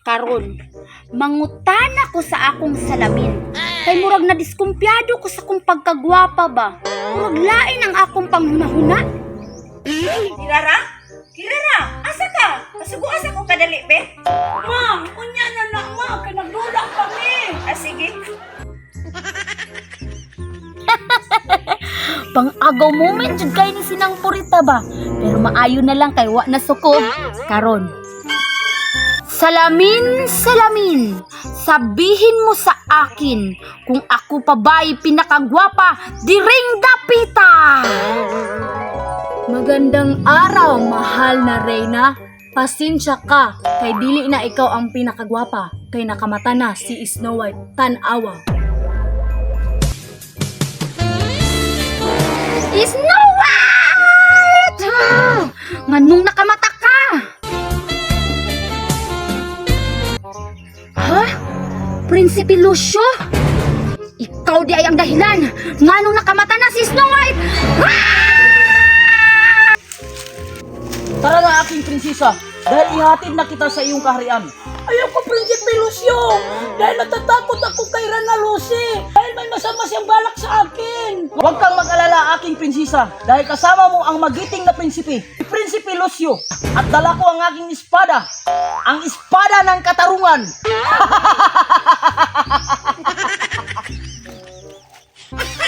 Karon, mangutana ko sa akong salamin. Kay murag na diskumpiyado ko sa akong pagkagwapa ba. Murag lain ang akong panghunahuna. Kirara? Kirara, asa ka? Kasugo asa ko kadali, be? Ma, unya na na ma, kay nagdula pa mi. Ah, sige. Pang-agaw moment jud kay ni sinang purita ba. Pero maayo na lang kay wa na suko. Karon. Salamin, salamin, sabihin mo sa akin kung ako pa ba'y pinakagwapa diring dapita. Magandang araw, mahal na reyna. Pasensya ka, kay dili na ikaw ang pinakagwapa, kay nakamata na si Snow White tan-awa. Snow White! Ah, nganong nakamata ka? Ha? Prinsipe Lucio? Ikaw di ay ang dahilan! Nganong nakamata na si Snow White? Tara na aking prinsesa, dahil ihatid na kita sa iyong kaharian. Ayoko, Prinsipe Lucio! Dahil natatakot ako kay Rana Lucy! Dahil may masama siyang balak sa akin! Huwag kang mag-alala aking prinsesa, dahil kasama mo ang magiting na prinsipe, si Prinsipe Lucio. At dala ko ang aking espada, ang espada ng katarungan.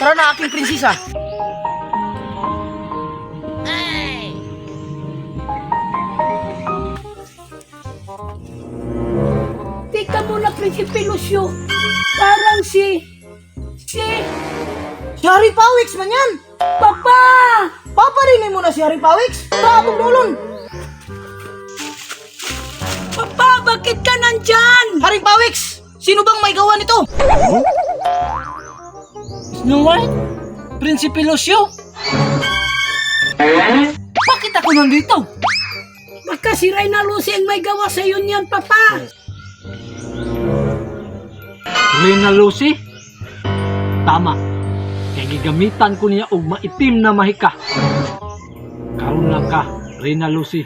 Tara na aking prinsesa. Teka muna, Prinsipe Lucio! Parang si... Si... Si Harry Pawix man yan! Papa! Paparinin mo na si Harry Pawix! Tara atong dulon! Papa, bakit ka nandyan? Haring Pawix! Sino bang may gawa nito? Snow White? Prinsipe Lucio? Bakit ako nandito? Baka si Reyna Lucy ang may gawa sa iyo niyan, Papa! Reyna Lucy? Tama. Kay gigamitan ko niya og maitim na mahika. Karon lang ka, Reyna Lucy.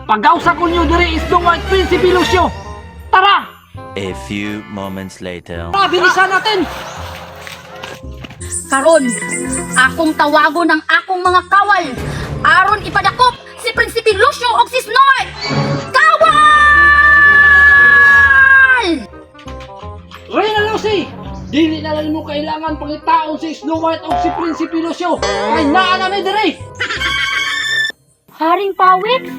Pagawsa ko niyo diri Snow White Prinsipe Lucio. Tara! A few moments later. Tara, bilisan natin! Karon, akong tawagon ang akong mga kawal. Aron ipadakop si Prinsipe Lucio og si Snow White. Kawal! Reyna Lucy! Dili na lang mo kailangan pangitaon si Snow White o si Prinsipe Lucio. Kay naa na mi diri! Haring Pawit?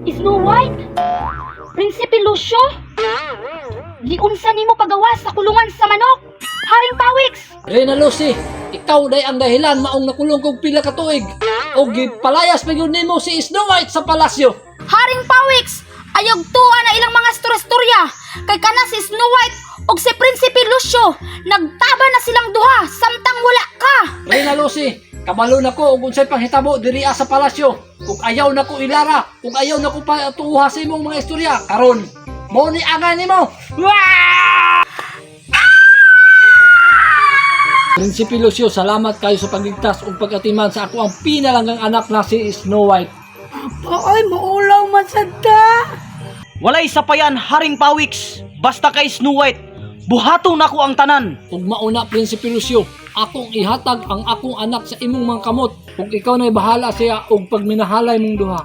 Snow White? Prinsipe Lucio? Giunsa nimo pagawas sa kulungan sa manok? Haring Pawix! Reyna Lucy, ikaw day ang dahilan maong nakulong kog pila ka tuig. O gipalayas pa gyud nimo si Snow White sa palasyo. Haring Pawix! Ayog tuwa na ilang mga storya kay kana si Snow White ug si Prinsipe Lucio nagtaba na silang duha samtang wala ka. Reyna Lucy, kabalo na ko og unsay panghitabo diri sa palasyo. Ug ayaw na ko ilara, ug ayaw na ko patuha sa imong mga istorya karon. Mao ni angay nimo. Wah! Prinsipe Lucio, salamat kayo sa pagligtas ug pagkatiman sa ako ang pinalanggang anak na si Snow White. Papa, ay, maulaw man sad ta! Walay sapayan Haring Pawix, basta kay Snow White. Buhaton nako ang tanan. Ug mauna Prinsipe Lucio, akong ihatag ang akong anak sa imong mga kamot. Ug ikaw na'y bahala siya og pagminahalay mong duha.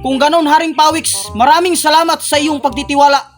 Kung ganon Haring Pawix, maraming salamat sa iyong pagtitiwala.